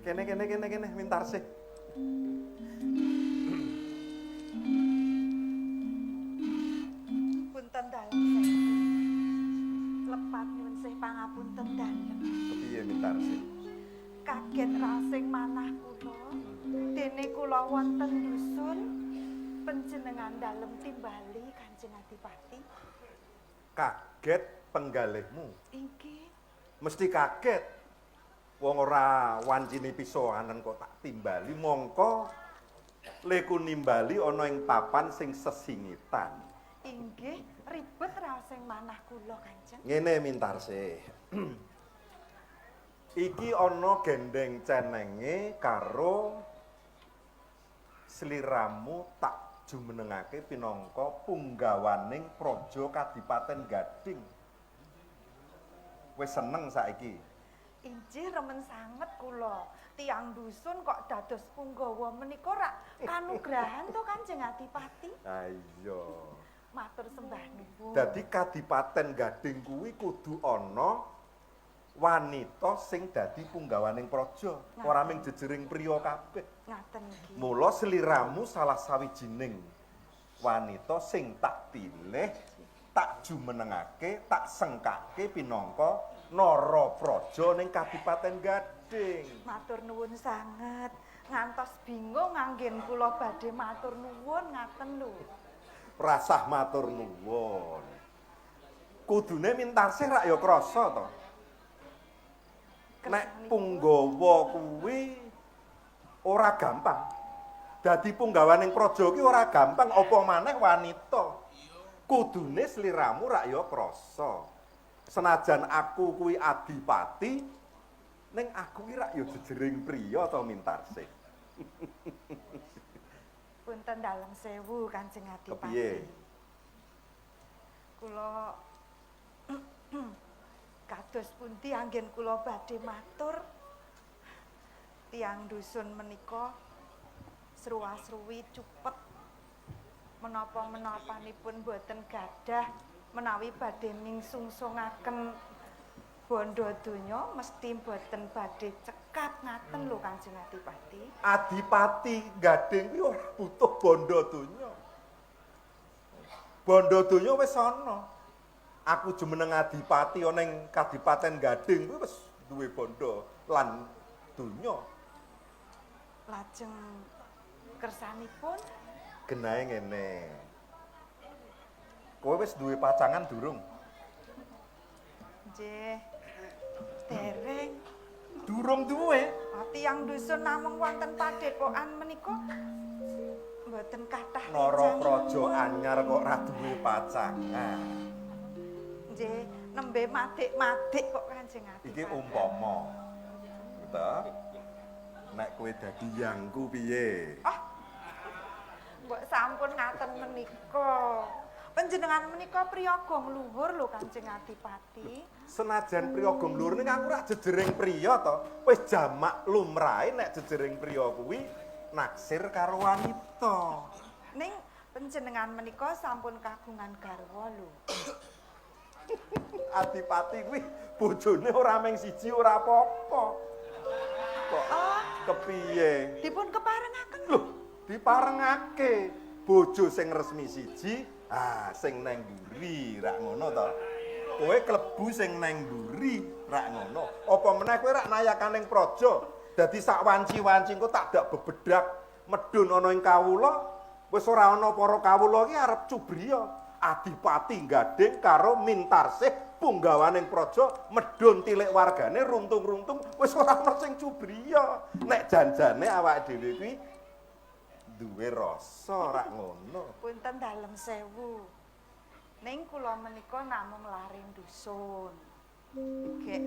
Kene kene kene kene Mintarsih. Punten dalem sewu. Lepat nyuwun sih pangapunten dalem. Kepiye Mintarsih? Kaget rasing manah kula. Dene kula wonten dusun panjenengan dalem timbali Kanjeng Adipati. Kaget penggalihmu. Inggih. Mesti kaget. Wong ora wancine pisohanen kok tak timbali mongko leku nimbali ana ing papan sing sesingitan. Inggih, ribet rasing manah kula Kanjeng. Ngene Mintarsih. Iki ana gendeng cenenge karo sliramu tak jumenengake pinangka punggawaning praja Kadipaten Gading. Wis seneng saiki. Inggih remen sanget kula. Tiang dusun kok dados punggawa menika rak kanugrahan to Kanjeng Adipati. Ha iya. Matur sembah nuwun. Dadi Kadipaten Gading kuwi kudu ana wanita sing dadi punggawaning praja, ora mung jejering priya kabeh. Ngaten nggih. Mula sliramu salah sawijining wanita sing tak pilih, tak jumenengake, tak sengkake pinangka nara praja ning Kadipaten Gading. Matur nuwun sanget. Ngantos bingung anggen kula badhe matur nuwun ngaten lho. Rasah matur nuwun. Kudune Mintarsih rak ya krasa to. Nek punggawa kuwi ora gampang. Dadi punggawaning praja ki ora gampang apa maneh wanita. Kudune sliramu rak ya krasa. Senajan aku kuwi adipati, ning aku ki rak ya jejering priya to Mintarsih. Punten dalem sewu Kanjeng Adipati. Kepiye? Kula kados pundi anggen kula badhe matur tiang dusun menika sruwa-sruwi cupet menapa-menapanipun boten gadah menawi badhe mingsungsungaken bondo donya mesti boten badhe cekap ngaten lho Kanjeng Adipati. Adipati Gading kuwi ora butuh bondo donya. Bondo donya wis ana. Aku jumeneng adipati ana ing Kadipaten Gading kuwi wis duwe bondo lan donya. Lajeng kersanipun genahe ngene. Kowe wis duwe pacangan durung? Nggih. Dereng. Durung duwe. Tiyang dusun namung wonten padepokan menika mboten kathah. Nara praja anyar kok ora duwe pacangan. Nggih, nembe madik-madik kok Kanjeng Adipati. Iki umpama. Gitu. Nek kowe dadi yangku piye? Ah. Mbok sampun ngaten menika. Panjenengan menika priyaga ngluhur lho Kanjeng Adipati. Senajan priyaga ngluhur ning aku ora jejering priya to. Wis jamak lumrahe nek jejering priya kuwi naksir karo wanita. Ning panjenengan menika sampun kagungan garwa lho. Adipati kuwi bojone ora mung siji ora apa-apa. Kok kepiye? Dipun keparengaken lho, diparengake bojo sing resmi siji. Ah, sing neng mburi rak ngono to. Kowe klebu sing neng mburi rak ngono. Apa meneh kowe rak nayakaning praja. Dadi sak wanci-wanci engko tak dak bebedak medhun ana ing kawula, wis ora ana para kawula iki arep cubriya. Adipati Gading karo Mintarsih punggawaning praja medhun tilik wargane runtung-runtung wis ora ana sing cubriya. Nek janjane awake dhewe kuwi duwe rasa rak ngono. Punten dalem sewu. Ning kula menika namung lare dusun. Gek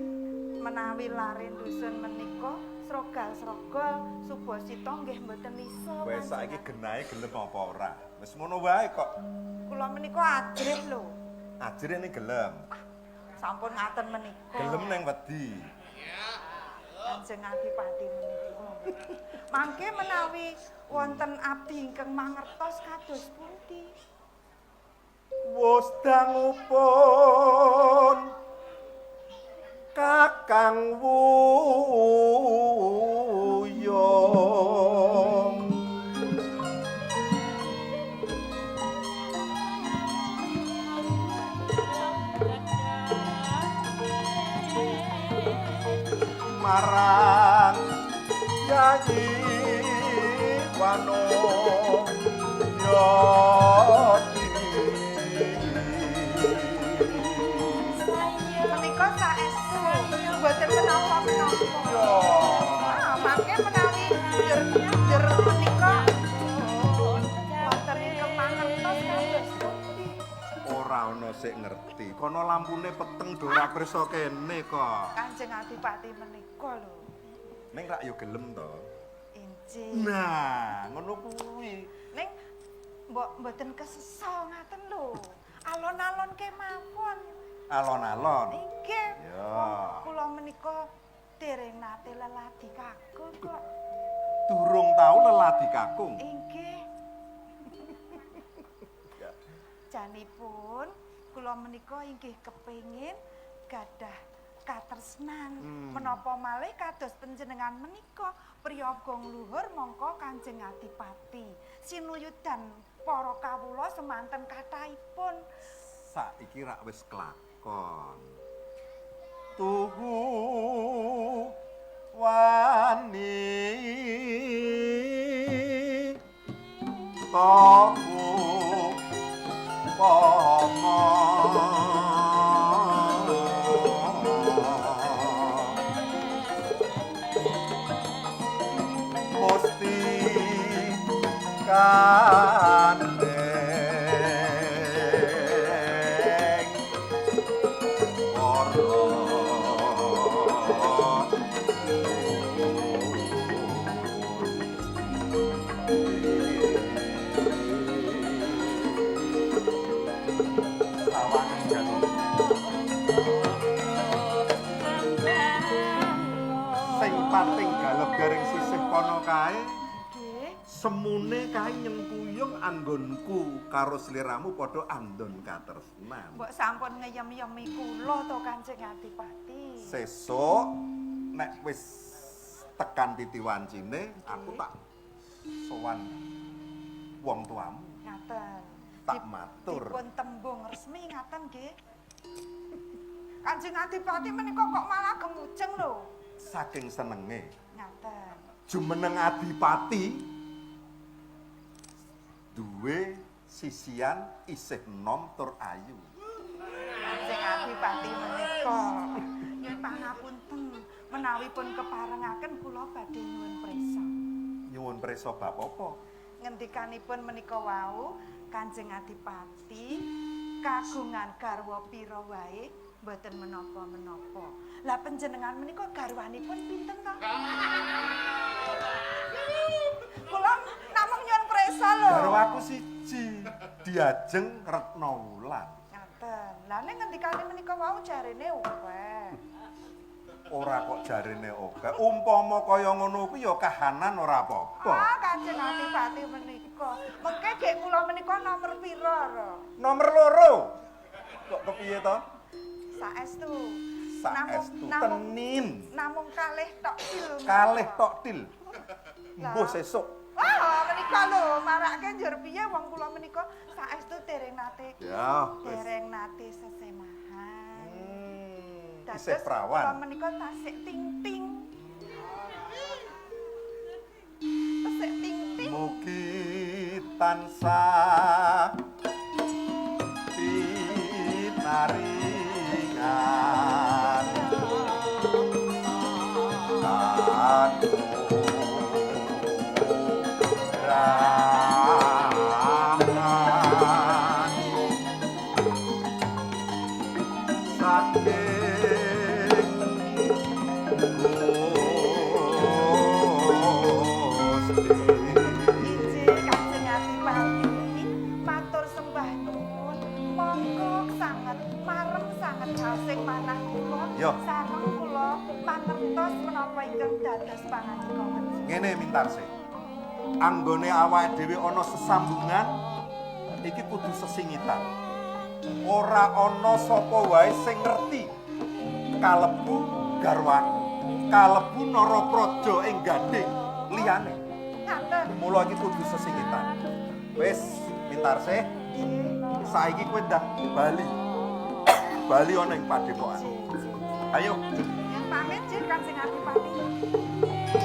menawi lare dusun menika srogal-srogol subasita nggih mboten iso. Wis saiki genahe gelem apa ora? Wis ngono wae kok. Kula menika ajrih lho. Ajrih ning gelem. Sampun ngaten menika. Gelem ning wedi. Kanjeng Adipati menika. Mangke menawi wonten abdi ingkang mangertos kados pundi? Wus dangupun Kakang Wus. Marang Yayi Wano Yati. Menika saestu mboten menapa-menapa. Yo. Ah, mangke menawi jer menika wonten ingkang mangertos kados pundi. Ora ana sik ngerti. Kono lampune peteng do ora pirsa kene kok. Kanjeng Adipati menika lho. Ning rak yo gelem to. Injih. Nah, ngono kuwi. Ning mbok mboten kesesa ngaten lho. Alon-alon kemawon. Alon-alon. Inggih. Ya. Kula menika dereng nate leladi kakung kok. Durung tau leladi kakung. Inggih. Ya. Janipun kula menika inggih kepengin gadah katresnan. Menapa malih kados panjenengan menika priyaga ngluhur mongko Kanjeng Adipati. Sinuyudan para kawula semanten kathahipun. Saiki rak wis kelakon. Tuhu wani tohu pomo musti kandheng para. Sawangan jago sing pating galep garing sisih kono kae. Nggih. Semune kae nyengkuyung anggonku karo sliramu padha andon katresnan. Mbok sampun ngeyem-yemi kula to Kanjeng Adipati. Sesuk nek wis tekan titi wancine aku tak sowan wong tuamu. Ngaten. Tak matur. Dipun tembung resmi ngaten nggih. Kanjeng Adipati menika kok malah gemujeng lho. Saking senenge. Ngaten. Jumeneng Adipati duwe sisian isih enom tur ayu. Kanjeng Adipati menika nyuwun pangapunten menawi pun keparengaken kula badhe nyuwun prisa. Nyuwun prisa bab apa? Ngendikanipun menika wau Kanjeng Adipati kagungan garwa pira wae mboten menapa-menapa. Lah panjenengan menika garwanipun pinten to? Kula namung nyuwun prisa lho. Garwaku siji, Diajeng Retna Wulan. Ngaten. Lah ning ngendikane menika wau jarene akeh. Ora kok jarene akeh. Umpama kaya ngono kuwi ya kahanan ora apa-apa. Ah, Kanjeng Adipati menika. Mengke gek kula menika nomor pira, Ro? Nomor 2. Kok kepiye to? Saestu. Saestu tenin. Namung kalih tok til. Kalih tok til. Mbuh sesuk. Wah, menika lho, marake njur piye wong kula menika saestu dereng nate. Ya, wis. Dereng nate sesemahan. Isih Dados prawan. Kula menika tasik ting-ting. Tasik ting-ting. Mugi tansah pinaringan kanugrahan saking Gusti. Injih Kanjeng Adipati matur sembah nuwun. Monggo sanget marem sanget hasing manah kula. Yo. Sareng kula mangertos menapa ingkang dados pangandika panjenengan. Ngene Mintarsih. Anggone awake dhewe ana sesambungan iki kudu sesingitan. Ora ana sapa wae sing ngerti kalebu garwaku, kalebu Narapraja ing Gading liyane. Ngaten. Mula iki kudu sesingitan. Wis Mintarsih, saiki kowe ndang bali. Bali ana ing padepokan. Injih, injih. Ayo. Yang pamit Jih Kanjeng Kakang sing adipati.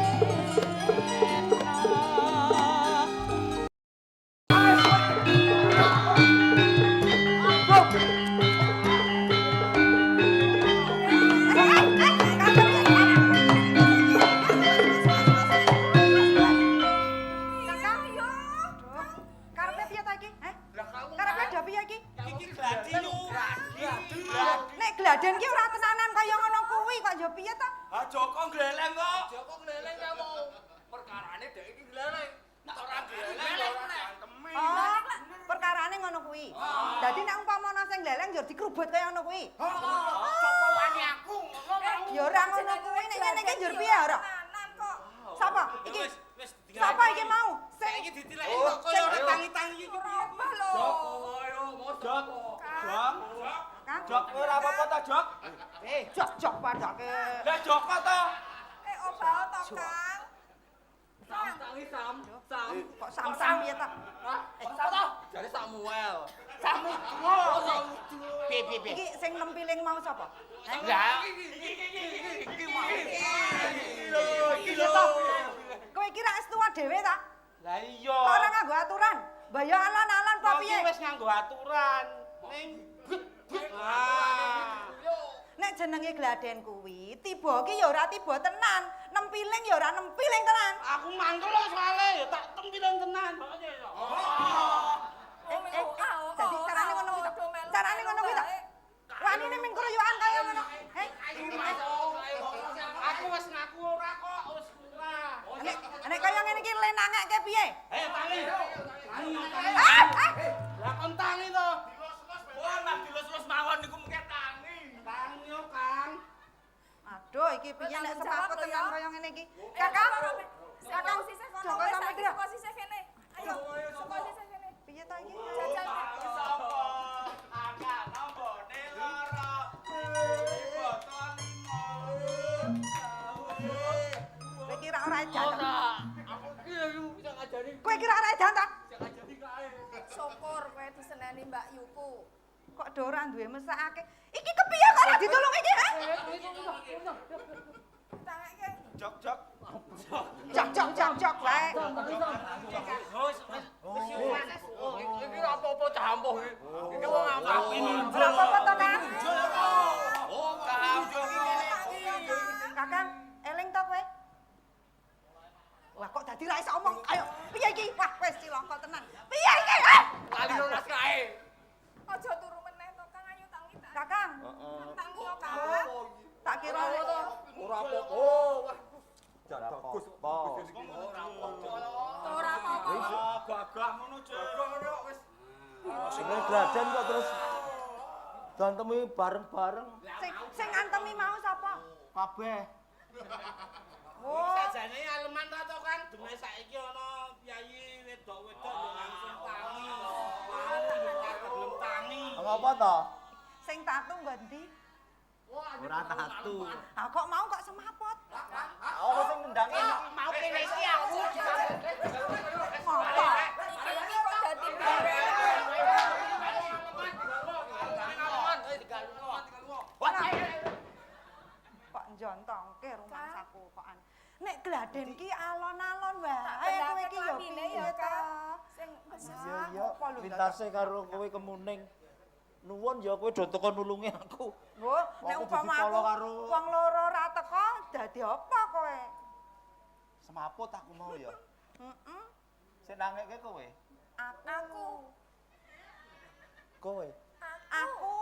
Kakang, yo. Karepe piye ta iki? Heh? Karepe do piye iki? Iki gladi yo. Nek gladen ki ora tenanan kaya ngono kuwi kok yo piye ta? Ah Joko gleleng kok. Joko gleleng ya mau. Perkarane dhek iki gleleng. Nek ora gleleng ora gantemi. Oh, perkarane ngono kuwi. Dadi nek umpama ana sing gleleng yo dikrubut kaya ngono kuwi. Sapa wani aku ngono mau. Ya ora ngono kuwi nek ngene iki njur piye ora? Tenanan kok. Sapa? Iki Wis wis sapa iki mau? Sing Saiki ditileki kok kaya ora tangi-tangi iki Ora piye? apa lho. Jok ayo mau Jok. Jok. Kang Jok ora apa-apa ta, Jok? jok-jok padake. Lah Joko to. Eh obao to, Kang. Sam tangi sam. Sam. Kok sam-sam piye ta? Hah? Sapa to? Jare Samuel. Samudra. Samudra. Piye piye piye. Iki sing nempiling mau sapa? Heh? Lah iki iki iki iki mau. Iki Piye to? Kowe iki ra wis tuwa dhewe ta? Lah iya. Kok ora nganggo aturan? Mbaya alon-alon apa Iki piye? wis nganggo aturan. Ning Ah. Nek jenenge gladen kuwi, tiba ki ya ora tiba tenan, nempiling ya ora nempiling tenan. Aku mangkel kok soalé ya tak tempiling tenan. Eh, eh, dadi carane ngono kuwi ta? Carane ngono kuwi ta? Wanine ming kroyokan kaya ngono. Heh. Aku wis ngaku ora kok, wis ora. Nek nek kaya ngene iki le nangekke piye? Ayo tangi. Tangi. Ah, ah. Lah kon tangi to. Wah, mak dilus-lus mawon niku mengke tangi. Tangi yo, Kang. Aduh, iki piye nek semaput tenan kaya ngene iki. Kakang, Kakang sisih kono Joko wis Samudra. saiki saka sisih kene. Ayo, saka sisih kene. Piye ta iki? Jajal. Tangi sapa? Akal nombone loro. Boto limo. Kowe kira ora edan ta? Aku iki bisa ngajari. Kowe kira ora edan ta? Bisa ngajari kae. Syukur kowe diseneni Mbak Yuku. Kok do ora duwe mesakake. Iki kepiye kok ora ditulung iki, ha? Tangeke. Jok jok. Jok jok jok jok wae. Wis wis wis. Iki ora apa-apa cah ampuh iki. Iki wong ampuh. Ora apa-apa to, Kang? Oh, cah ampuh iki ngene. Kakang, eling to kowe? Wah, kok dadi ra iso omong. Ayo, piye iki? Wah, wis cilaka tenan. Piye iki? Ah! Lali ora kae. Aja turu meneh to, Kang. Ayo tangi tangi. Kakang, Tangi yo, Kang. tak kira Ora apa-apa. Wah. Jan bagus. Bagus iki. Ora apa-apa. Ora apa-apa. Ah, gagah ngono, Cek. Wis. Sing gladen kok terus dantemi bareng-bareng sing sing ngantemi mau sapa? kabeh. Oh, Sajane aleman ta to kan, dene saiki ana piyayi wedok-wedok yo langsung tangi. Tangi gelem tangi. Ngapa to? sing tatu nggo ndi? Ora tatu. Ah, kok mau kok semaput? Apa sing nendang iki? Mau kene iki aku. Ngopo? Iki kok dadi piye? Kok njontongke rumangsaku kok an. Nek gladen ki alon-alon wae kowe iki yo piye ta? Sing khusus. Iya iya, Apa lho, Wintase karo kowe kemuning. Nuwun ya kowe do teko nulungi aku. Lho, nek Aku upama dadi polo aku karo- wong loro ora teko dadi apa kowe? Semaput aku mau ya. Heeh. Sing nangekke kowe. Aku. Kowe. Aku.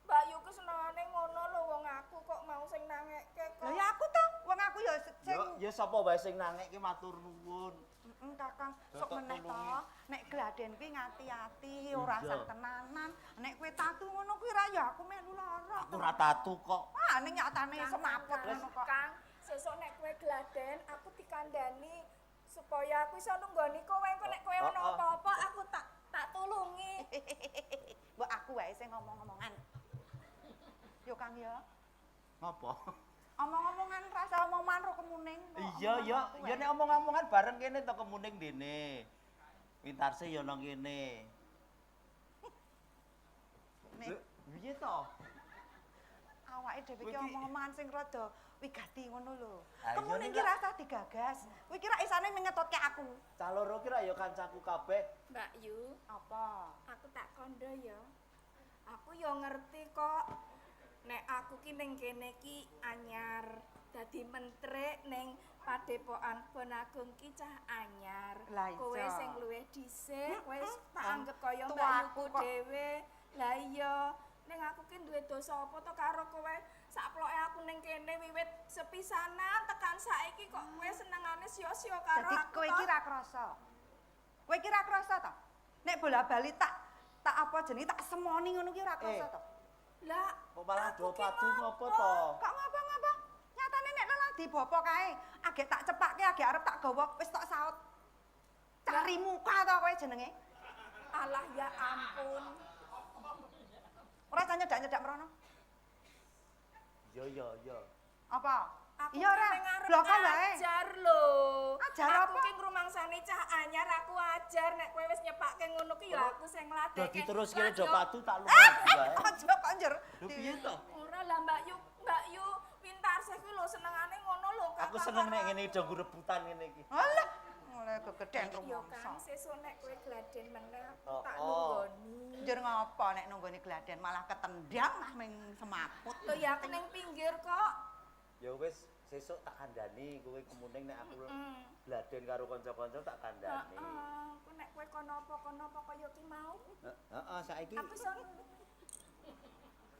Mbak Yuku senengane ngono lho wong aku kok mau sing nangekke kok. Lah ya aku ta, wong aku ya sing Ya ya sapa wae sing nangekke matur nuwun. Heeh, Kakang, sok Datok meneh to. tulungi. Nek gladen kuwi ngati-ati, ora Iya. usah tenanan. Nek kowe tatu ngono kuwi ra ya aku melu lara. Aku ora tatu kok. Wah, ning nyatane semaput ngono kok. Kang, sesuk nek kowe gladen aku dikandani supaya aku iso nunggoni kowe engko nek kowe ono Oh, oh. apa-apa aku tak tak tulungi. Mbok aku wae sing ngomong-ngomongan. Yo Kang ya. Ngapa? Omong-omongan rasa omongan ro kemuning. kok. Iya ya, Omongan aku ya wae. nek omong-omongan bareng kene to kemuning dene. Wintarse ya nang kene. Nek Piye to? awake Awake dhewe iki omong-omongan sing rada wigati ngono lho. Ah, iya, Kemuning ning ki rasah digagas. Kowe ki rak isane mengetotke aku. Cah loro ki ra ya kancaku kabeh. Mbak Yu, Apa? aku tak kondo ya. Aku yo ngerti kok nek aku ki ning kene ki anyar. Dadi mentrik ning Padepokan Kebon Agung ki cah anyar. Lah iya. Kowe sing luwih dhisik, kowe tak anggep kaya Tuaku mbakyuku kok. dhewe. Lah iya, ning aku ki duwe dosa apa to karo kowe? Sakploke aku ning kene wiwit sepisanan tekan saiki kok kowe senengane sia-sia karo Dadi aku. kowe to? iki ra krasa. Kowe iki ra krasa to? Nek bola-bali tak tak apa jenenge tak semoni ngono ki ora krasa Eh. to? Lah, Kok malah aku do ki padu ngopo ngopo? to? Kok ngapa-ngapa? Nyatane nek lelah dibopo kae, agek tak cepake, agek arep tak gawa wis tok saut. Cari muka to kowe jenenge. Alah ya ampun. Ora usah nyedak-nyedak mrono. Yo yo yo. Apa? Aku Iya ora, ki ning arep bloko wae. Ajar lho. Ajar aku apa? ki ngrumangsani cah anyar aku ajar nek kowe wis nyepake ngono ki ya aku sing ngladeke. Dadi terus kene Lah, do yo, padu tak lunga Eh, wae. ojo kok njur. Lho piye to? Ora lah Mbak Yu, Mbak Yu Wintarsih kuwi lho senengane ngono lho Kak. Aku seneng nek ngene do rebutan ngene iki. Alah, mulai kegeden Yo rumangsa. Kang, sesuk nek kowe gladen meneh aku Oh, tak oh. nunggoni. Njur ngopo nek nunggoni gladen malah ketendang mah ming semaput. Lho ya aku ning pinggir kok. Ya wis sesuk tak kandhani kowe kemuning nek aku gladen karo kanca-kanca tak kandhani. Heeh, aku nek kowe kono apa kono apa kaya ki mau. Heeh, saiki Aku iso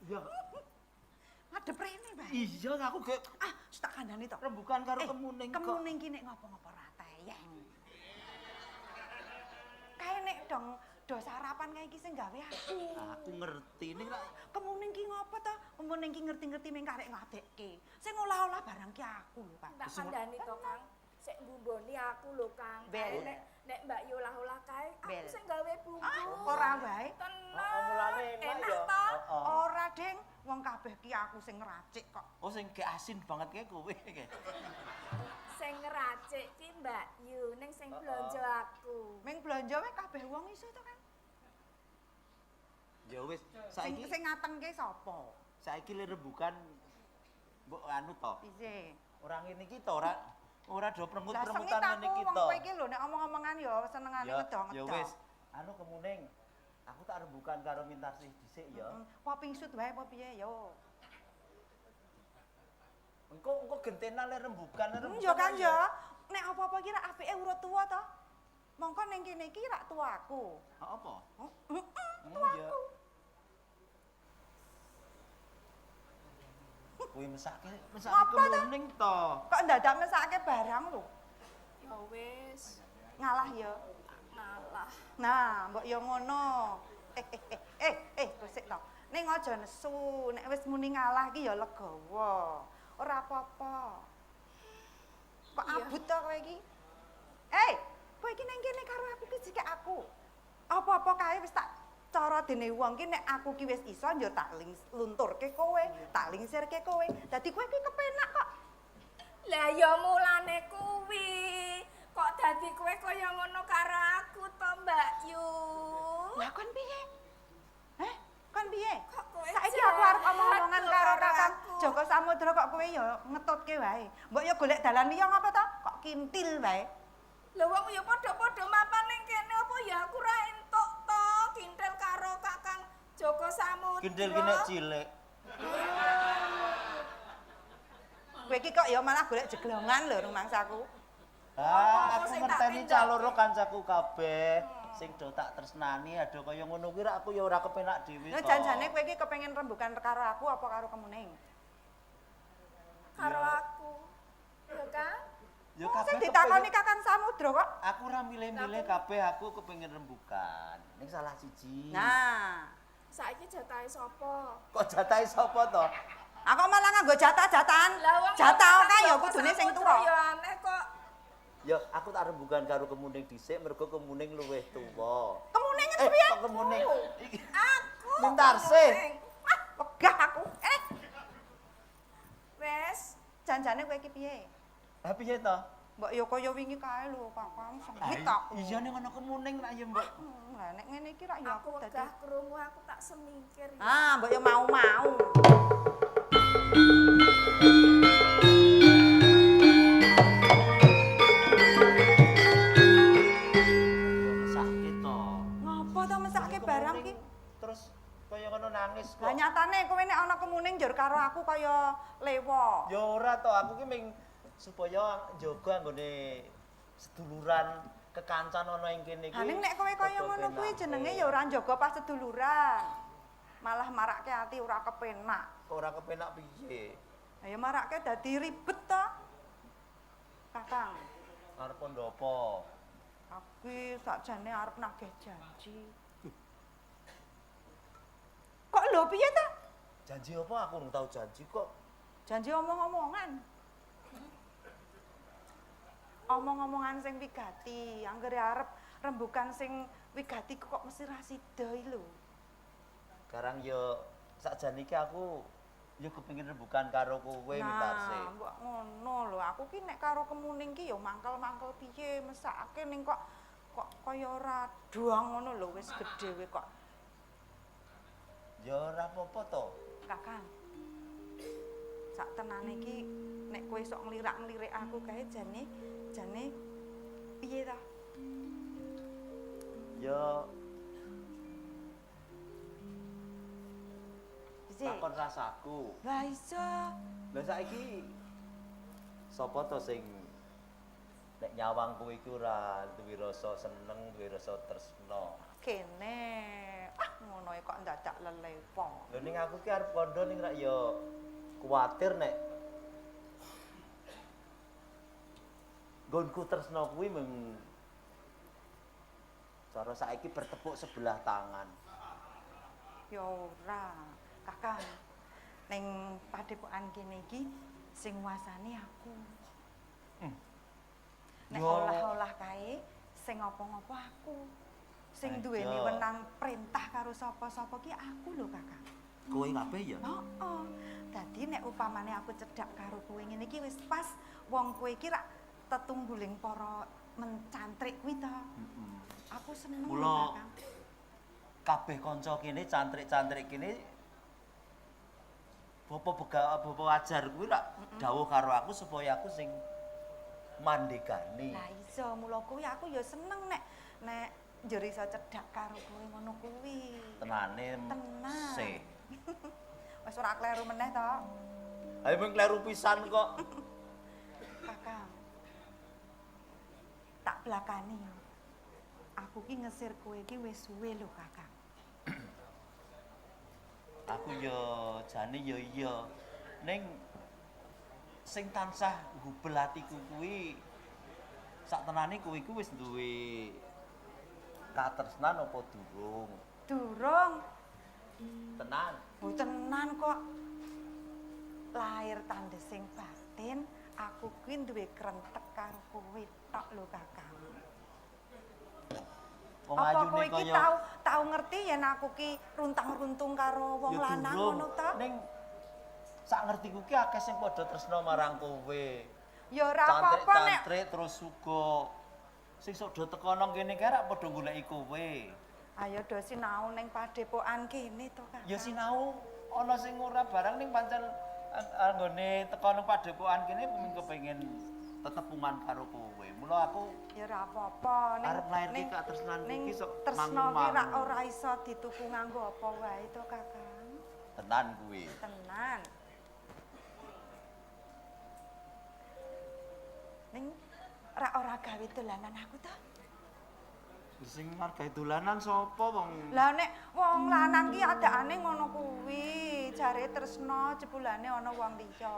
ya Ngadep rene, Mbak. iya aku gek Ah, wis tak kandhani to. rembukan karo kemuning kok. Kemuning ki nek ngopo-ngopo ra teyeng. Kae nek dong do sarapan kae iki sing gawe aku. Aku ngerti ning rak Kemuning ki ngopo to? Kemuning ki ngerti-ngerti ming karek ngadekke. Sing olah-olah barang ki aku lho, Pak. tak kandhani to Kang. Sik mbumboni aku lho Kang. Bel. Kae nek nek Mbak Yu olah-olah kae aku Bel. sing gawe bumbu. Ah, ora wae. Tenan. Oh, mulane enak Enak ya. to? Heeh. Ora, Ding. Wong kabeh ki aku sing ngracik kok. Oh sing gek asin banget kae kowe kae. Sing ngeracik ki Mbak Yu, ning sing blonjo aku. Ming blonjo wae kabeh wong iso to, Kang. Ya wis Sing saiki sing ngatengke sapa? saiki le rembukan mbok anu to. Piye? Ora ngene iki to, ora ora do Lah sengit prengut-prengutan aku ngene iki wong to. kowe iki lho nek omong-omongan ya senengane Ya ngedong-ngedong. ya wis, anu kemuning. Aku tak rembukan karo Mintarsih dhisik ya. Popping shoot wae apa piye yo. Engko engko gentenan le rembukan le rembukan. Yo kan yo. Nek apa-apa iki rak apike urut tuwa to. Mongko ning kene iki rak tuaku. Ha apa? Heeh, Tuaku. Kowe mesake mesake Ngapa to? kemuning to. Kok ndadak mesake barang lho. Ya wis, Ngalah yo. ngalah. Nah, mbok yo ngono. Eh, gosek to. Ning aja nesu, nek wis muni ngalah iki ya legawa. Ora apa-apa. Kok Iya. abut to kowe iki? Eh, kowe iki ning kene karo aku ki jikek aku. Apa-apa kae wis tak cara dene wong ki nek aku ki wis iso yo tak lunturke kowe, tak lingsirke kowe. Dadi kowe ki kepenak kok. Lah ya mulane kuwi. Kok dadi kowe kaya ngono karo aku to, Mbak Yu? Lah kon piye? Heh, kon piye? Kok kowe Saiki aku arep jahat omong-omongan lho karo karo Kakang aku. Joko Samudra kok kowe ya ngetutke wae. Mbok ya golek dalan liya ngapa to? Kok kintil wae. Lah wong ya padha-padha mapan ning kene apa ya aku ra entuk to kintil karo Kakang Joko Samudra. Kindil ki nek cilik. Kowe iki kok ya malah golek jeglongan lho rumangsaku. Ah, Apa aku sing tak ngerteni tindak? cah loro kancaku kabeh sing do tak tresnani ado kaya ngono kuwi rak aku ya ora kepenak dhewe Lho to. janjane kowe iki kepengin rembukan karo aku apa karo Kemuning? Karo aku. Ya Kang? Ya Wong sing kabeh ditakoni Kakang Samudra kok. Aku ora milih-milih kabeh aku kepengin rembukan. Ning salah siji. Nah, Saiki jatahe sapa? Kok jatahe sapa to? aku malah nganggo jatah-jatahan. Lah wong Jatah Kakang kae ya Joko kudune sing Samudra tuwa. Ya aneh kok. Ya aku tak rembukan karo Kemuning dhisik mergo Kemuning luwih tuwa. Kemuning Eh, piye? kok Kemuning? Iki Aku. Mintarsih. Kemuning. Ah, wegah aku. Eh, Wes, janjane kowe iki piye? Ha piye to? Mbok ya kaya wingi kae lho, Kakang sengit aku. Iya ning ana Kemuning rak ya mbok. Lah nek ngene iki rak ya aku aku dadi. wegah krungu aku tak semingkir ya. Ah, mbok ya mau-mau. Yo mesake to. Ngopo to mesake barang ki? Terus kaya ngono nangis kok. Lah nyatane kowe nek ana kemuning njur karo aku kaya lewa. Ya ora to, aku ki ming supaya njaga anggone seduluran kekancan ana ing kene iki. Ha ning nek kowe kaya padha ngono kuwi penake. jenenge ya ora njaga paseduluran. Malah marake ati ora kepenak. Kok ora kepenak piye? Lah ya marake dadi ribet to. Kakang, Arep ndopo? aku sakjane arep nagih janji. Kok lho piye ta? Janji apa aku urung tau janji kok. Janji omong-omongan. Omong-omongan sing wigati, anggere arep rembukan sing wigati kok mesti ra sida iki lho. Karang yo sakjane iki aku yo kepengin rembukan karo kowe Mintarse. Nah, mbok ngono lho, aku ki nek karo kemuning ki ya mangkel-mangkel piye, mesake ning kok kok kaya ora doang ngono lho, wis gedhe kowe kok. Ya ora apa-apa to. Kakang. Sak tenane iki nek kowe sok nglirak-nglirik aku kae jane jane piye ta? Ya Piye? takon rasaku. Lah iso. Lah saiki sapa to sing nek nyawang kowe iki ora duwe rasa seneng, duwe rasa tresna. Kene. Ah ngono kok ndadak lelepo. Lho ning aku ki arep kandha ning rak ya kuwatir nek nggonku tresna kuwi mung cara saiki bertepuk sebelah tangan. Ya ora, Kakang. Ning padepokan kene iki sing nguasani aku. Nek Yo. olah-olah kae sing ngopo-ngopo aku. Sing Ayo. duweni wenang perintah karo sapa-sapa ki aku lho, Kakang. Kowe kabeh ya? Heeh. Dadi nek upamane aku cedhak karo kowe ngene iki wis pas wong kowe iki rak tetungguling para mencantrik kuwi to. Aku seneng lho, Mula- Kakang. Kabeh kanca kene cantrik-cantrik kene Bapak bega bapak ajar kuwi rak dawuh karo aku supaya aku sing mandegani. Lah iya, mula kuwi aku ya seneng nek nek njur iso cedhak karo kowe ngono kuwi. Tenane Tenan. sih. Wis ora kleru meneh to, Ayo mung kleru pisan kok. Kakang. Tak blakani. Aku ki ngesir kowe ki wis suwe lho, Kakang. Aku yo jane yo iya. Ning sing tansah gubel atiku kuwi sak tenane kowe iku wis duwe katresnan apa durung? Durung. Tenan. Oh, tenan kok. Lahir tandesing batin, aku kuwi duwe krentek karo kowe tok lho, Kakang. Wong Apa ayune kowe iki kaya tau tau ngerti yen aku ki runtang-runtung karo wong ya lanang durung. ngono ta? Ning sak ngertiku ki akeh sing padha tresna marang kowe. Ya ora apa-apa nek Cantrik-cantrik terus uga sing sok do teko nang kene kae rak padha goleki kowe. Ayo do sinau ning padepokan kene to, Kakang. Ya sinau ana sing ora barang ning pancen anggone teko nang padepokan kene mung kepengin tetepungan karo kowe. Mula aku Ya ora apa-apa ning arep nglairke ning- katresnanku ning iki sok tresna ki rak mangu-mangu. ora iso dituku nganggo apa wae to, Kakang. Tenan kuwi. Tenan. Ning rak ora gawe dolanan aku to. Sing margae dolanan sapa wong? Lah nek wong lanang ki adakane ngono kuwi, jare tresna jebulane ana wong liya.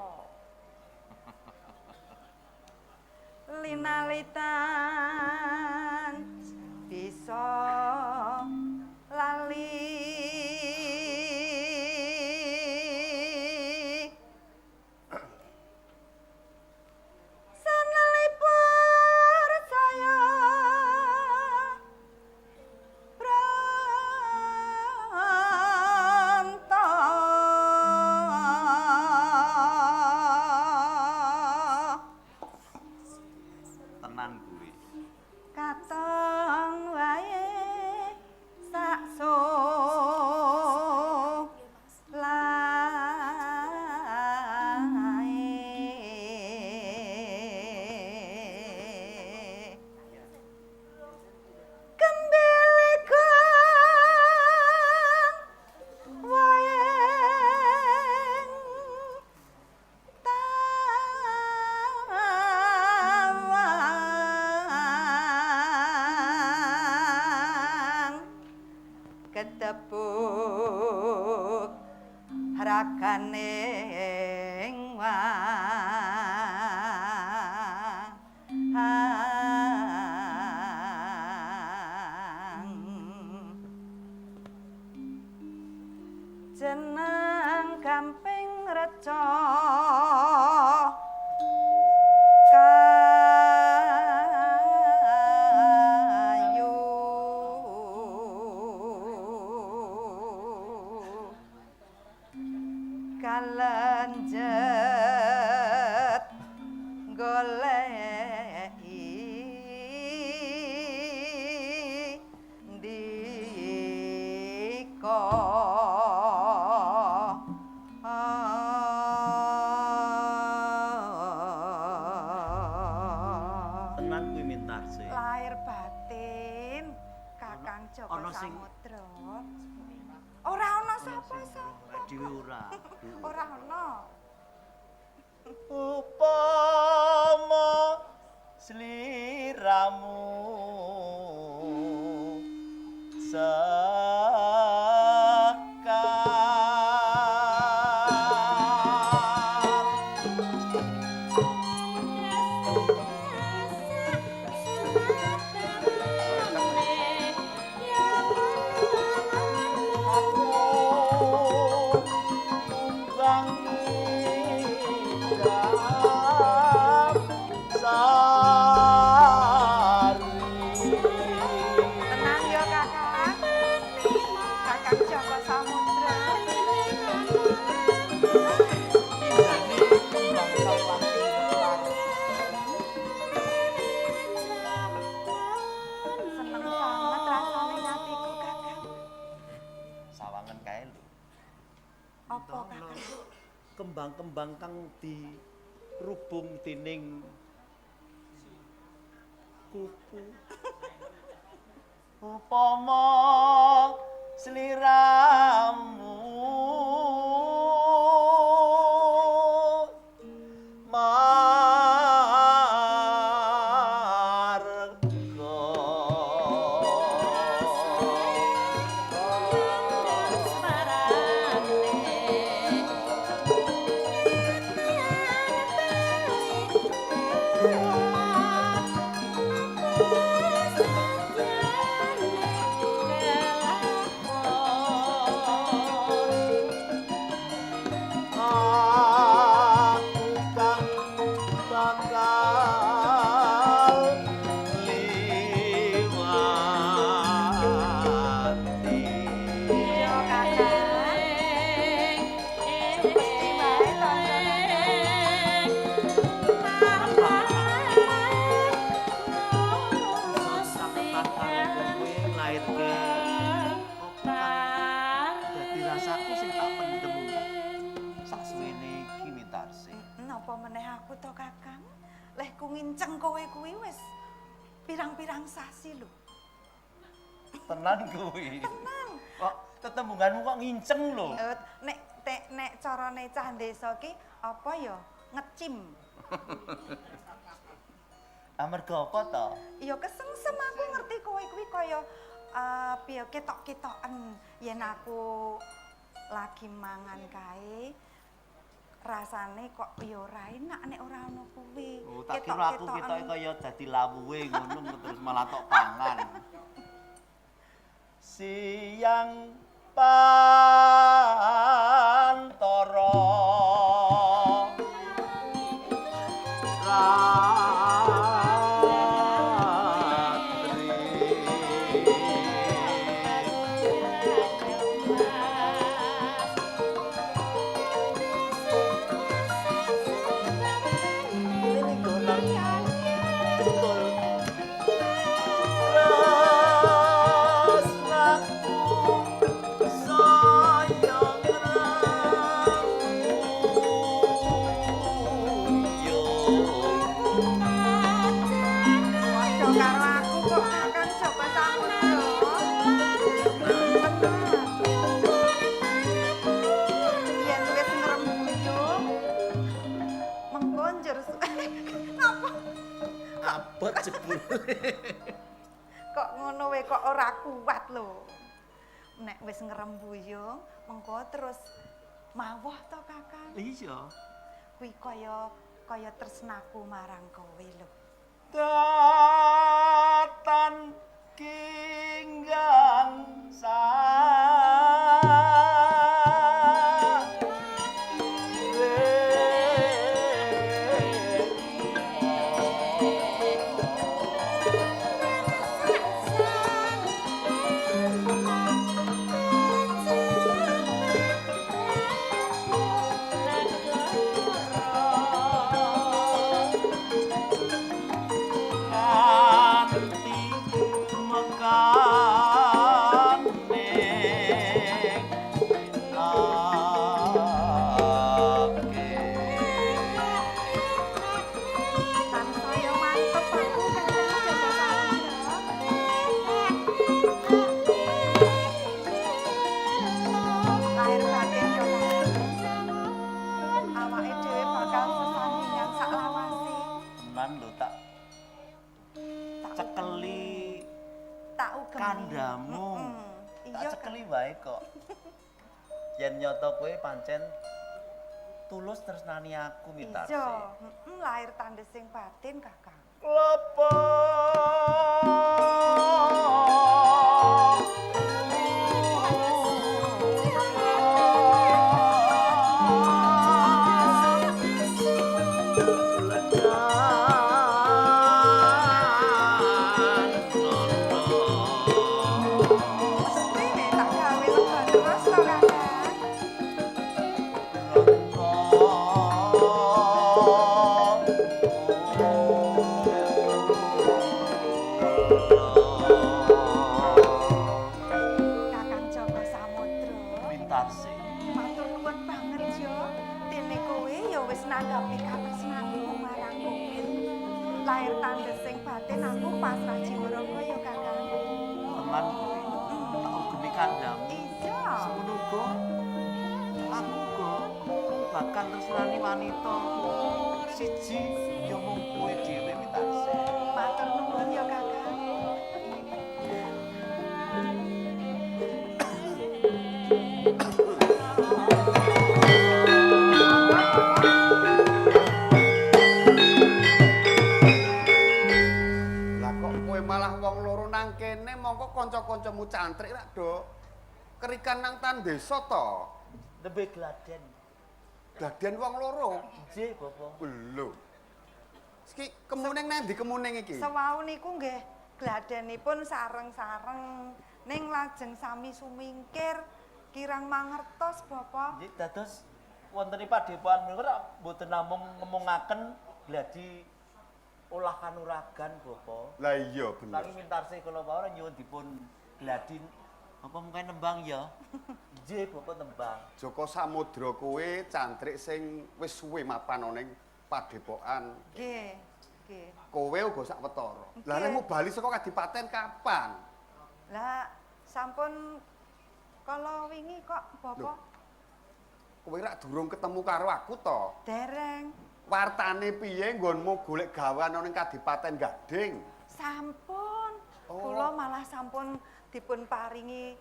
Linalitan bisa lali. Sanalipur saya Pranta. Tenan kuwi. Katong wae Ketepuk ragane wang jeneng gamping reca kayu kalenjet goleki ndika. Tenan kuwi Mintarsih. Lahir batin Kakang Joko Ana sing- Samudra. Ora ana sapa-sapa. Dhewe ora. Ora ana. Upama sliramu sekar. Aku numbang ngidam sari. Tenang ya Kakang. Kakang Joko Samudra. Indane kembang kang lagi mekar. Seneng banget rasane atiku Kakang. Sawangen kae lho. Apa Kakang? Kembang-kembang kang dirubung dening kupu. Upama sliramu Aku kang bakal liwati. Yo Kakang. Mesti wae to Saketan karo kowe nglairke apa kang dadi rasaku sing tak pendem saksuwene iki Mintarsih. Napa meneh aku to Kakang? Lehku nginceng kowe kuwi wis pirang-pirang sasi lho. Tenan kuwi. Tenan. Kok tetembunganmu kok nginceng lho. Eh, Nek nek carane cah desa ki apa ya? Ngecim. Amarga apa to? Ya kesengsem aku ngerti kowe kuwi kaya piye ketok-ketoken yen aku lagi mangan kae rasane kok ya ora enak nek ora ono kuwi. Oh, tak kira aku ketoke kaya dadi lawuhe ngono terus malah tok pangan. Siang pantara ratri. Ini golang betul. Tresnaku saya ngrembuyung. Padha karo aku kok Kakang Joko Samudra. Tenan. Yen wis ngrembuyung mengko njur napa Abot jebul. kok ngono we kok ora kuat lho. Nek wis ngrembuyung, mengko terus mawuh to, Kakang. Iya. Kuwi kaya kaya tresnaku marang kowe lho. Datan kinggang Kanthi mekane ake. Tansaya mantep aku Kakang Jaka Samudra. Lahir batin yo Kakang. Awake dhewe bakal sesandingan saklawase. Tenan lho tak cekeli Tak ugemi. kandhamu. Mm-mm. Tak Iya, cekeli wae kok. Yen nyata kowe pancen tulus tresnani aku Mintarsih. Iya, lahir tandesing batin, Kakang. Klopo. Mesti nek tak gawe lega terus to, Kakang. Kakang Jaka Samudra. Mintarsih. Matur nuwun banget yo. Dene kowe ya wis nanggapi katresnanku marang kowe. Lahir tandesing batin aku pasrah jiwa raga ya, Kakang. Tenan kuwi. Tak ugemi kandhamu. Iya. Semono uga aku uga bakal tresnani wanita siji ya mung kowe dhewe Mintarsih. Matur nuwun ya, Kakang. Lah kok kowe malah wong loro nang kene mongko kanca-kancamu cantrik rak do kerikan nang tan desa to. Nembe gladen. Gladen wong loro. Nggih, Bapak. Lho. Iki kemuning nang ndi kemuning iki? Sewau niku nggih gladenipun sareng-sareng ning lajeng sami sumingkir kirang mangertos, Bapak. Nggih, dados wonten ing padepokan menika rak mboten namung ngemungaken gladi olah kanuragan, Bapak. Lah iya bener. Nanging Mintarsih kula wau nyuwun dipun gladi apa mungkin nembang ya? Nggih, Bapak nembang. Joko Samudra kowe cantrik sing wis suwe mapan ana ning padepokan. Nggih. Nggih. Kowe uga sak wetara. Lah Nggih. nek bali saka kadipaten kapan? Lah sampun kala wingi kok Bapak Kowe rak durung ketemu karo aku to. dereng. Wartane piye nggonmu golek gawean ana ning Kadipaten Gading? Sampun. Oh. Kula malah sampun dipun paringi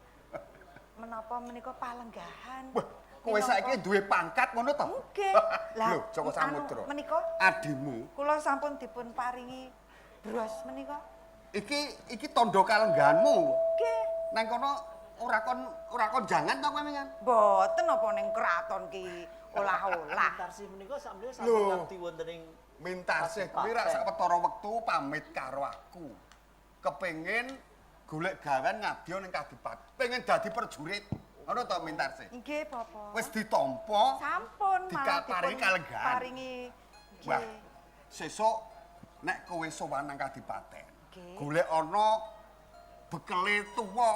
menapa menika palenggahan. Wah, kowe saiki duwe pangkat ngono to? Nggih. Lah, Lho, Joko Samudra. anu, menika Adimu kula sampun dipun paringi bros menika. iki iki tandha kalenggahanmu. Nggih. Nang kono ora kon jangan to kowe mengan. Mboten apa ning kraton ki olah-olah. Mintarsih menika sakmenika sampun Lho. ngabdi wonten ing Mintarsih kuwi rak sawetara wektu pamit karo aku. Kepengin golek gawean ngabdi ning kadipaten. Pengen dadi prajurit. Ngono to Mintarsih? Nggih, Bapak. Wis ditampa. Sampun malah Dikaparingi dipun kalenggahan. paringi. Wah, Nggih. sesuk nek kowe sowan nang kadipaten, Nggih. golek ana bekele tuwa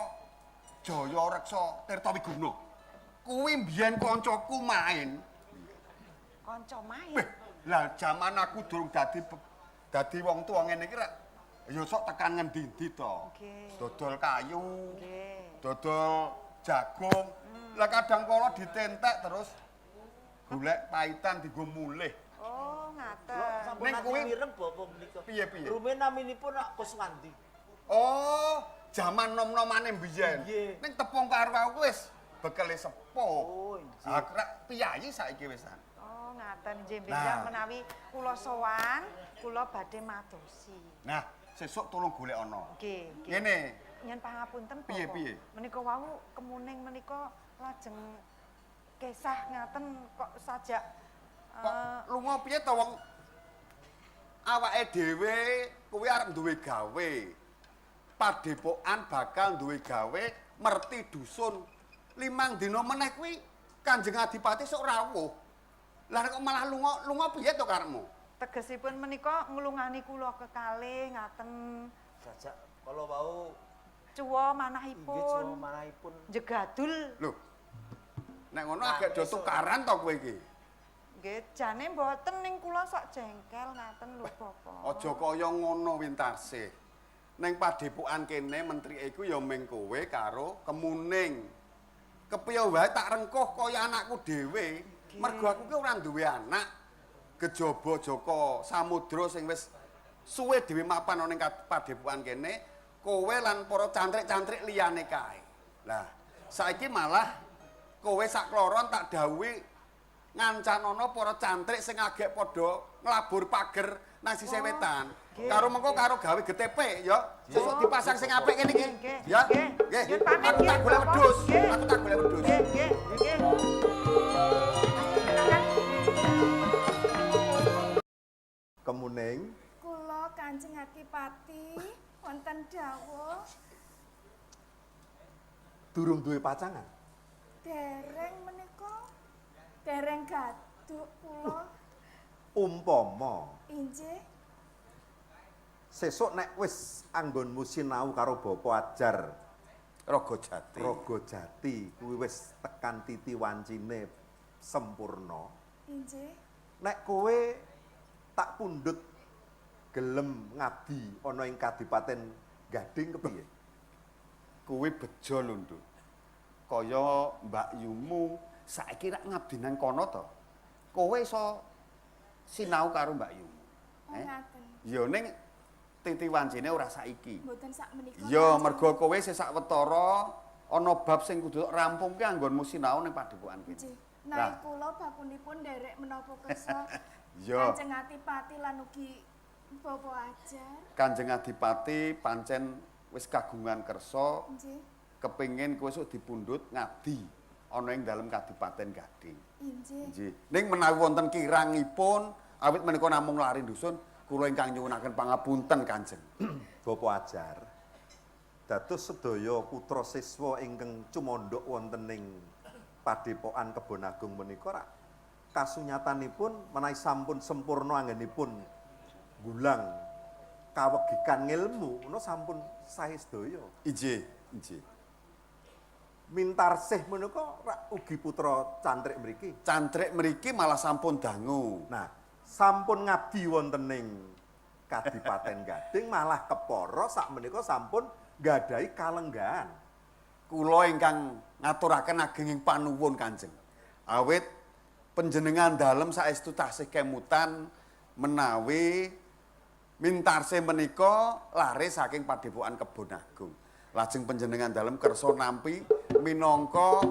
Jaya Reksa Tirtawiguna. Kuwi mbiyen kancaku main. Kanca main. Weh, lah jaman aku durung dadi wong tuwa ngene iki rak ya sok tekan ngendi-endi to. Nggih. Dodol kayu, Nggih. dodol jagung. Lah kadang kala ditentek terus golek paitan dienggo mulih. Oh, ngaten. Sampun Ning nate kuwi- mireng Bapak menika. Piye, piye? Rumiyin naminipun nak Kuswandi. Oh, jaman nom-nomane mbiyen. Ning tepung karo aku wis bekele sepuh. Oh, nggih. Aku rak piyayi saiki wisan. Oh, ngaten nggih benjang Nah. menawi kula sowan, kula badhe madosi. Nah, sesuk tolong golek ana. Nggih, nggih. Ngene, Nyen pangapunten Bapak. Piye, piye? Menika wau kemuning menika lajeng kesah ngaten kok sajak kok lunga piye to wong awake dhewe kuwi arep duwe gawe. Padepokan bakal duwe gawe merti dusun. 5 dina meneh kuwi Kanjeng Adipati sok rawuh. Lah kok malah lunga, lunga piye to karepmu? Tegesipun menika nglungani kula kekalih ngaten Sajak kala wau cuwa inggih cuwa manahipun manahipun jegadul. Lho. Nek ngono Nah, agak do esuk. tukaran to kowe iki. Nggih, jane mboten ning kula sok jengkel ngaten lho Bapak. Aja kaya ngono Wintarsih. Ning padepokan kene menteri iku ya ming kowe karo Kemuning. Kepiye wae tak rengkuh kaya anakku dhewe. Mergo aku ki ora duwe anak. Kejaba Jaka Samudra sing wis suwe dhewe mapan ana ning padepokan kene, kowe lan para cantrik-cantrik liyane kae. Lah, saiki malah kowe sak kloron tak dawuhi ngancanono para cantrik sing agek padha nglabur pager nang sisih wetan. Karo mengko karo gawe GTP ya. Sesuk dipasang sing apik kene iki. Nggih, Ya. nggih. Nggih. Nyun pamit, Aku tak nggih, golek Bapak. wedhus. Nggih. Aku tak golek wedhus. Nggih, nggih, nggih. Kemuning Kula Kanjeng Adipati wonten dawuh durung duwe pacangan. dereng menika dereng gaduk kula Umpama injih sesuk nek wis anggonmu sinau karo bapa ajar Raga Jati. Raga Jati kuwi wis tekan titi wancine sempurna. injih Nek kowe tak pundhut gelem ngabdi ana ing Kadipaten Gading kepiye? Kuwi bejo lho, Nduk. Kaya Mbak Yumu saiki rak ngabdi nang kono to. Kowe iso sinau karo Mbak Yumu. Oh, ngaten. Ya ning titi wancine ora saiki. Mboten sak menika. Ya Kanjeng. mergo kowe sing sak wetara ana bab sing kudu rampungke anggonmu sinau ning padepokan kene. Injih. Lah. Naik kula bakunipun nderek menapa kersa Ya. Kanjeng Adipati lan ugi Bapak ajar. Kanjeng Adipati pancen wis kagungan kersa Injih. kepengin kowe sok dipundhut ngabdi ana ing dalem Kadipaten Gading. Injih. Nggih. Ning menawi wonten kirangipun awit menika namung lari dusun kula ingkang nyuwunaken pangapunten Kanjeng. Bapak ajar. Dados sedaya putra siswa ingkang cumandhak wonten ing Padepokan Kebon Agung menika rak kasunyatanipun menawi sampun sempurna anggenipun gulang kawegikan ngilmu ngono sampun sae sedaya. Injih, injih. Mintarsih menika rak ugi putra cantrik mriki. Cantrik mriki malah sampun dangu. Nah, sampun ngabdi wonten ing Kadipaten Gading malah kepara sakmenika sampun nggadahi kalenggahan. Kula ingkang ngaturaken agenging panuwun Kanjeng. Awit panjenengan dalem saestu tasih kemutan menawi Mintarsih menika lare saking Padepokan Kebon Agung. Lajeng panjenengan dalem kersa nampi minangka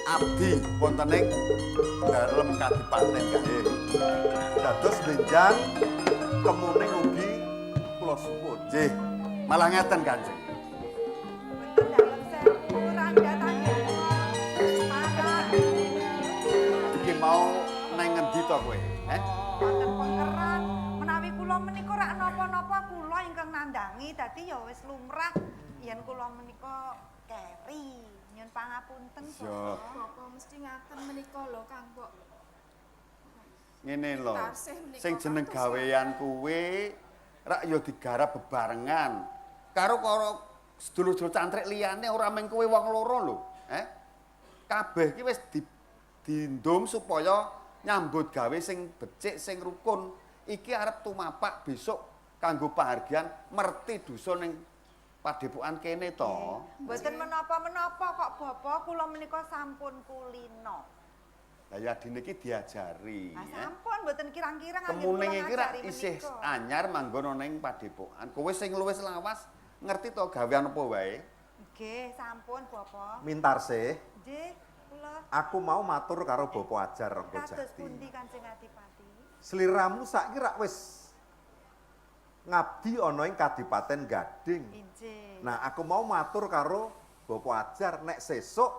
abdi wonten ing dalem Kadipaten Gading. Dados benjang kemuning ugi kula suwun. Nggih, malah ngeten Kanjeng. Wonten dalem sewu rangga tangga. Semarang. Iki mau nang ngendi to kowe? Eh? Wonten pengkeran menawi kula menika rak napa-napa kula ingkang nandangi dadi ya wis lumrah yen kula menika keri. Nyun pangapunten Ya. Bapak. Bapak mesti ngaten menika lho Kang Mbok. Ngene lho. Tarsih menika Sing jeneng kados gawean kuwi rak ya digarap bebarengan. Karo karo sedulur-sedulur cantrik liyane ora mung kowe wong loro lho, eh. Kabeh iki wis dindum supaya nyambut gawe sing becik, sing rukun. Iki arep tumapak besok kanggo pahargyan merti dusun ning padepokan kene to. Mboten menapa-menapa kok Bapak kula menika sampun kulino. Lah ya adine iki diajari. Lah eh. sampun mboten kirang-kirang anggen Kemuning kula iki rak ngajari isih menika. anyar manggon ana ing padepokan. Kowe sing luwih lawas Ngerti to gawean apa wae? Nggih, sampun Bapak. Mintarsih, Nggih, kula aku mau matur karo Bapak Ajar Rangga kados Jati. pundi Kanjeng Adipati? Sliramu saiki rak wis ngabdi ana ing Kadipaten Gading. Injih. Nah, aku mau matur karo Bapak Ajar nek sesuk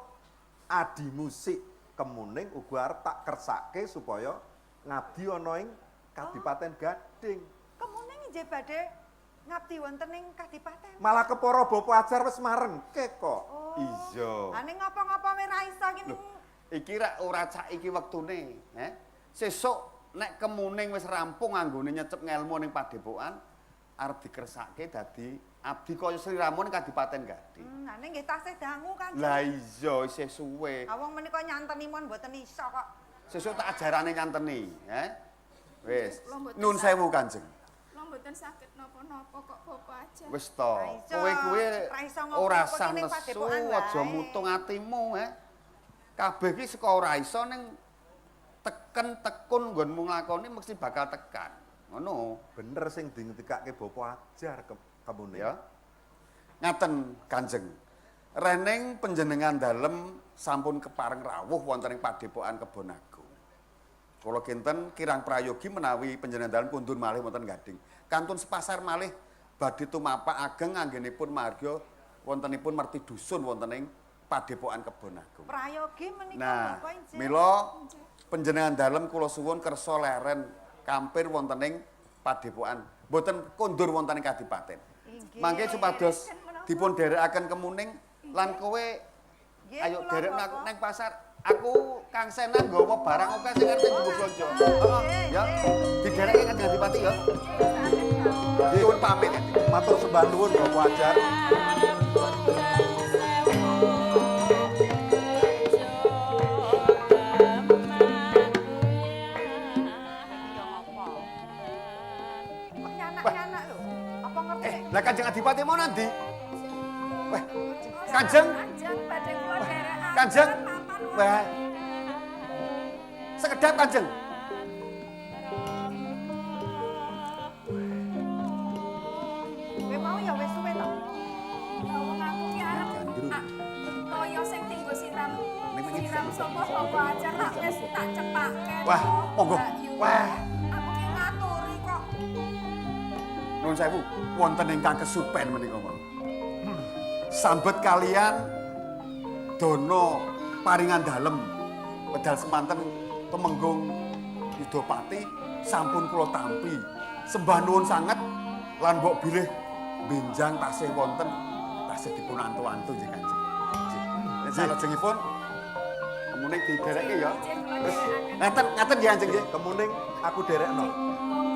adimu sik Kemuning uga arep tak kersake supaya ngabdi ana ing Kadipaten Gading. Kemuning injih badhe ngabdi wonten ing Kadipaten. Malah kepara Bapak Ajar wis marengke kok. Oh. Iya. Lah ning ngapa-ngapa wae ra iso ki ning Iki rak ora saiki wektune, he? Sesuk nek Kemuning wis rampung anggone nyecep ngelmu ning padepokan, arep dikersake dadi abdi kaya sliramu ning Kadipaten Gading. Lah ning nggih tasih dangu Kanjeng. Lah iya isih suwe. Ah wong menika nyanteni mon mboten iso kok. Sesuk tak ajarane nyanteni, he? Wis. Kula mboten Nun sewu Kanjeng. Kula mboten saged napa-napa kok Bapak aja. Wis to. Ra iso, Kowe kuwi ra iso ngopo-ngopo ora ki sah ning nesu, padepokan aja wae. mutung atimu, he. Kabeh ki saka ora iso ning teken tekun nggonmu nglakoni mesti bakal tekan. Ngono. Bener sing dingetikake Bapak Ajar Kemuning. Ya. Ngaten Kanjeng. Rening panjenengan dalem sampun kepareng rawuh wonten ing padepokan Kebon Agung. Kula kinten kirang prayogi menawi panjenengan dalem kundur malih wonten Gading. Kantun sepasar malih badhe tumapak ageng anggenipun marga wontenipun merti dusun wonten ing padepokan Kebon Agung. Prayogi menika Nah, Bapak injih. mila panjenengan dalem kula suwun kersa leren kampir wonten ing padepokan. Mboten kondur wonten ing kadipaten. Inggih. Mangke supados dipun dherekaken Kemuning lan kowe Nggih, ayo kula, derek Bapak. aku nang pasar. Aku Kang Senan nggawa barang akeh sing arep dienggo blonjo. Heeh, ya. Diderekke Kanjeng Adipati ya. Nyuwun pamit. Matur sembah nuwun Bapak Ajar. Ya ngopo? Kok nyanak-nyanak lho. Apa ngerti nek Lah Kanjeng Adipati mau nanti? Wah, Kanjeng, Kanjeng badhe kula dherekaken. Kanjeng. papan Wah. Sekedap Kanjeng. kowe mau ya wis suwe to? Ya wong aku ki arep Gandrung. toyo sing tinggo siram. Siram sapa Bapak ajar tak wis tak cepake. Wah, to. monggo. Mbak Yu. Wah. Aku ki ngaturi kok. Nuwun sewu, wonten ingkang kesupen menika mau. Sambet kalian dono paringan dalem wedal semanten Temenggung Yudapati sampun kula tampi. Sembah nuwun sanget lan mbok bilih benjang tasih wonten tasih dipun antu-antu nggih Kanjeng. Nggih. Salajengipun Kemuning diderekke ya. Nggih, kula Terus dherekaken. ngaten ngaten nggih Kanjeng nggih. Kemuning aku derekno. Monggo.